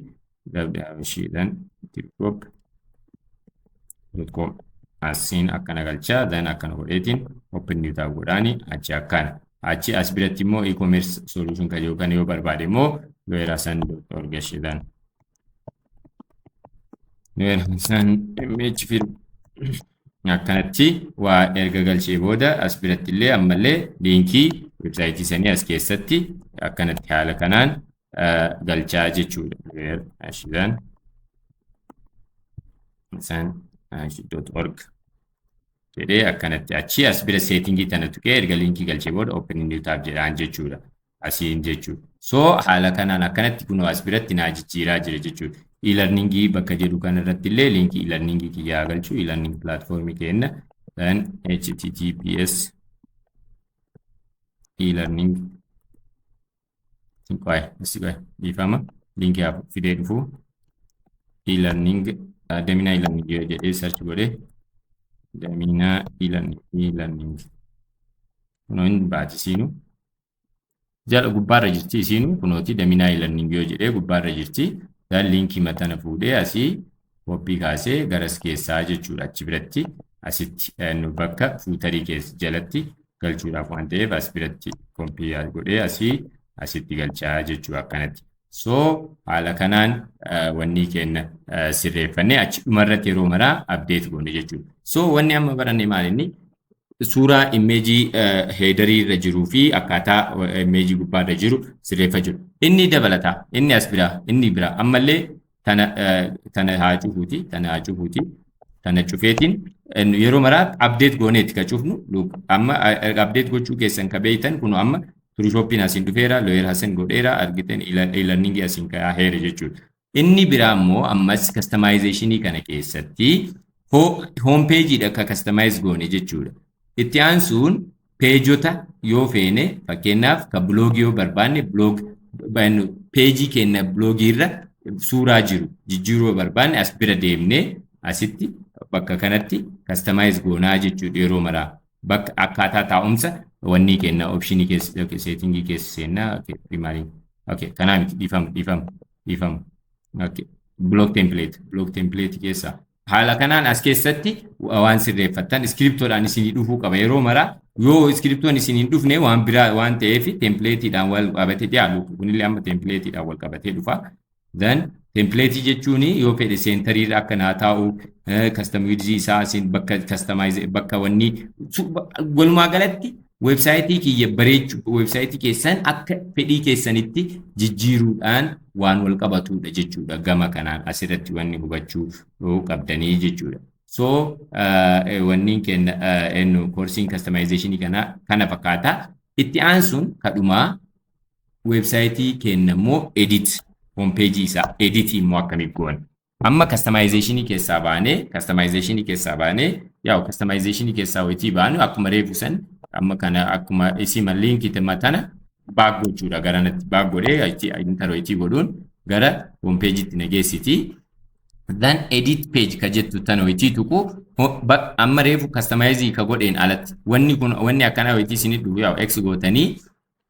ishiidhaan trueshop.com asiin akkana galchaa, then akkana godheetiin open new tab godhaani achi akkana. Achi as biratti immoo e-commerce solution kan jedhu kana yoo barbaade immoo lawyer.org ishiidhaan. Lawyer image fidu akkanatti waa erga galchee booda, as biratti illee ammallee linkii websiteii sanii as keessatti akkanatti haala kanaan galchaa jechuudha. Lawyer ashiidhaan isaan .org jedhee akkanatti achi as bira settingii tana tuqee, erga linkii galchee booda open new tab jedhaan jechuudha. Asiin jechuudha. So haala kanaan akkanatti kunoo as biratti naa jijjiiraa jira jechuudha. E-learningii bakka jedhu kanarratti illee linkii e-learningii kiyyaa galchuu, e-learning platformii kenna. Then HTTPS e-learning, qoy asi, qoy, dhiifama, linkii haa fidee dhufu. E-learning, Damina e-learning jedhee search godhee, Damina e-learning kunoo hin baati isiinu jala gubbaarra jirti. Isiinu kunooti Damina e-learning yoo jedhee gubbaarra jirti. Then linkii matana fuudhee asii copy kaasee garas keessaa jechuudha. Achi biratti asitti nu bakka footerii keessa jalatti galchuudhaaf waan ta'eef, as biratti copy godhee asii asitti galchaa jechuudha akkanatti. So haala kanaan wanni kenna sirreeffannee achi dhumarratti yeroo maraa update goone jechuudha. So wanni amma baranne maal inni? Suuraa imageii headerii irra jiruu fi akkaataa imageii gubbaarra jiru sirreeffachuu jiru. Inni dabalataa, inni as biraa, inni biraa ammallee tana haa cufuuti, tana haa cufuuti, tana cufeetiin yeroo maraa update gooneeti ka cufnu. Amma update gochuu keessan ka beeytan kun amma True Shopiin asiin dhufeera, Lawyer Hasan godheera, argitan, e-learningii asiin kaaheera jechuudha. Inni biraa immoo ammas customizationii kana keessatti home pageiidha akka customize goone jechuudha. Itti aansuun pageota yoo feene, fakkeenyaaf ka blogii yoo barbaanne, blog pageii keenya blogii irra suuraa jiru jijjiiruu yoo barbaanne, as bira deemnee asitti bakka kanatti customize goonaa jechuudha yeroo maraa. Bakka akkaataa taa'umsa wanni kenna optionii keessa, settingii keessa seennaa primary. Okay, kanaa miti, dhiifama, dhiifama, dhiifama. Okay, blog template, blog template keessa haala kanaan as keessatti waan sirreeffattan scriptoodhaan isinii dhufuu qaba yeroo maraa. Yoo scriptoon isin hin dhufne waan biraa waan ta'eef templateiidhaan wal qabatee dhiyaatu. Kunillee amma templateiidhaan wal qabatee dhufa. Then templateii jechuun yoo fedhe centeriirra akka naa taa'u, custom widthii isaa isin bakka customize, bakka wanni walumaa galatti. Weebsaayitii kiyya bareechuu, weebsaayitii keessan akka fedhii keessanitti jijjiiruudhaan waan wal qabatudha jechuudha. Gama kanaan asirratti wanni hubachuu qabdanii jechuudha. So wanni kenna eenyu koorsiin customizationii kana fakkaata. Itti aansuun kadhumaa weebsaayitii keenya immoo edit, homepageii isaa editii immoo akkamitti goona? Amma customization keessaa baanee, yaa'u, customization keessaa wayitii baanu akkuma reefu san amma kana akkuma isii linkii tana back gochuudha. Garanatti back godhee achi enter wayitii godhuun gara homepageitti nageessiti. Then edit page ka jettu tana wayitii tuqu, amma reefu customize ka godheen alatti wanni kun, wanni akkanaa wayitii isinit dhufu, yaa'u, x gootanii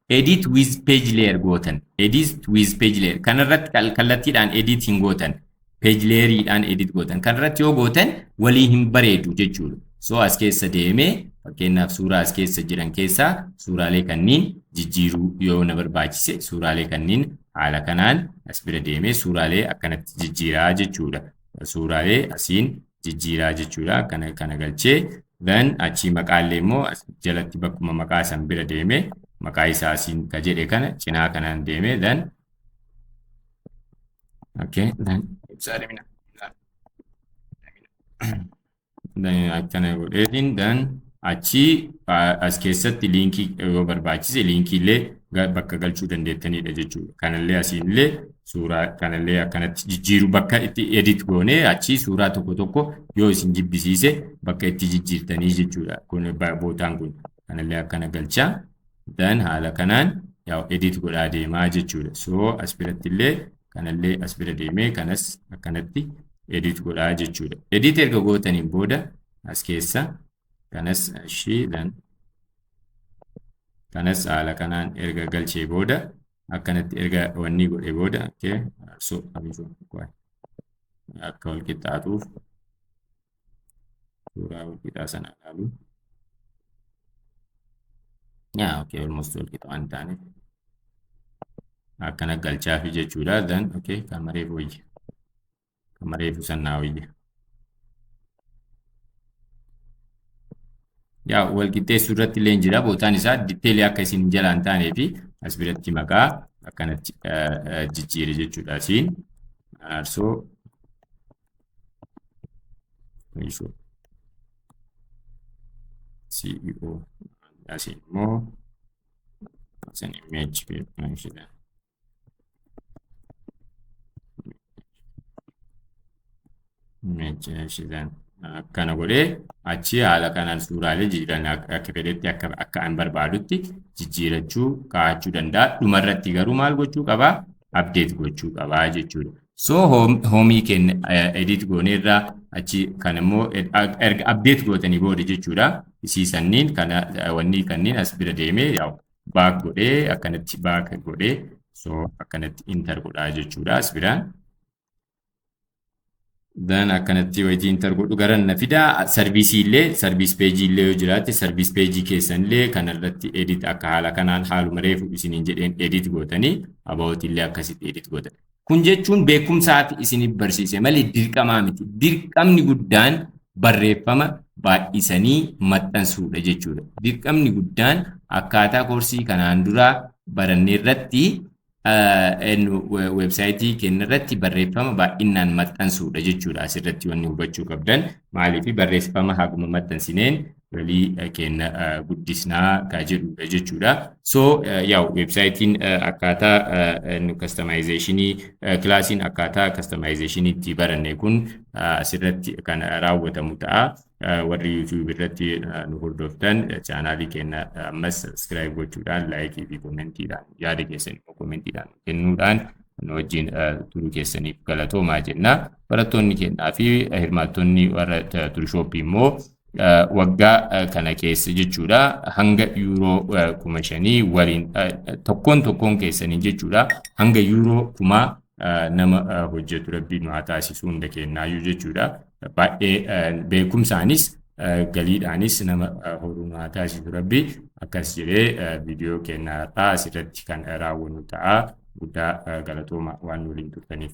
edit with page layer gootan. Edit with page layer kanarratti kallattiidhaan edit hin gootan, page layeriidhaan edit gootan. Kanarratti yoo gootan walii hin bareedu jechuudha. So as keessa deemee fakkeenyaaf suuraa as keessa jiran keessaa suuraalee kanniin jijjiiruu yoo na barbaachise, suuraalee kanniin haala kanaan as bira deemee suuraalee akkanatti jijjiiraa jechuudha. Suuraalee asiin jijjiiraa jechuudha. Kana kana galchee, then achii maqaallee immoo as jalatti bakkuma maqaa san bira deemee maqaa isaa asiin ka jedhe kana cinaa kanaan deemee, then okay, then ibsaa deemina. Then akkana godheetiin, then achii as keessatti linkii yoo barbaachise linkii illee bakka galchuu dandeettanidha jechuudha. Kanallee asiinillee suuraa kanallee akkanatti jijjiiruu, bakka itti edit goonee achii suuraa tokko tokko yoo isin jibbisiise bakka itti jijjiirtanii jechuudha. Kun bootaan kun kanallee akkana galchaa. Then haala kanaan yaa'u edit godhaa deemaa jechuudha. So as biratti illee kanallee as bira deemee kanas akkanatti edit godhaa jechuudha. Edit erga gootaniin booda as keessa kanas ishii, then kanas haala kanaan erga galchee booda, akkanatti erga wanni godhee booda, okay, so akka wal qixxaatuuf suuraa wal qixxaa sana ilaalu. Yaa, okay, almost wal qixa waan taaneef akkana galchaafi jechuudha. Then okay, kan mareef wayya. Kan mareefu sannaa wayya. Yaa, wal qixxeessuu irratti illee jira. Bootaan isaa detailii akka isin jalaan taanee fi as biratti maqaa akkanatti jijjiire jechuudha. Asiin Arsoo Ishoo CEO, asiin immoo asin image ishidha. Image ishidhaan akkana godhee achi haala kanaan suuraalee jijjiiran akka fedhetti akka an barbaadutti jijjiirachuu kaa'achuu danda'a. Dhumarratti garuu maal gochuu qabaa? Update gochuu qabaa jechuudha. So homeii keenya edit gooneerraa achi kan immoo erga update gootanii booda jechuudha. Isii sanniin kana wanni kanneen as bira deemee yaa'u back godhee, akkanatti back godhee, so akkanatti enter godhaa jechuudha as biraan. Then akkanatti wayitii enter godhu gara na fidaa. Serviceii illee, service pageii illee yoo jiraate, service pageii keessan illee kanarratti edit akka haala kanaan haaluma reefu isiniin jedheen edit gootanii, about illee akkasitti edit gootan. Kun jechuun beekumsaaf isiniif barsiise malee dirqamaa miti. Dirqamni guddaan barreeffama baay'isanii maxxansuudha jechuudha. Dirqamni guddaan akkaataa koorsii kanaan duraa baranne irratti weebsaayitii keenya irratti barreeffama baay'inaan maxxansuudha jechuudha. Asirratti wanni hubachuu qabdan maaliif barreeffama haguma maxxansineen galii keenya guddisnaa ka jedhudha jechuudha. So yaa'u weebsaayitiin akkaataa customizationii, kilaasiin akkaataa customizationii itti baranne kun asirratti kan raawwatamu ta'a. Warri YouTube irratti nu hordoftan chaanaalii keenya ammas subscribe gochuudhaan, likeii fi commentiidhaan, yaada keessan immoo commentiidhaan kennuudhaan nu wajjin turuu keessaniif galatoomaa jenna. Barattoonni keenyaa fi hirmaattonni warra Turshooppii immoo waggaa kana keessa jechuudha hanga yuuroo 5,000 waliin tokkoon tokkoon keessanii jechuudha hanga yuuroo 1000 nama hojjetu rabbi nu haa taasisu hunda kennaayyuu jechuudha. Baay'ee beekumsaanis galiidhaanis nama horuu nu haa taasisu rabbi akkas jedhee viidiyoo keenya har'aa asirratti kan raawwannu ta'a. Guddaa galatooma waan waliin turtaniif.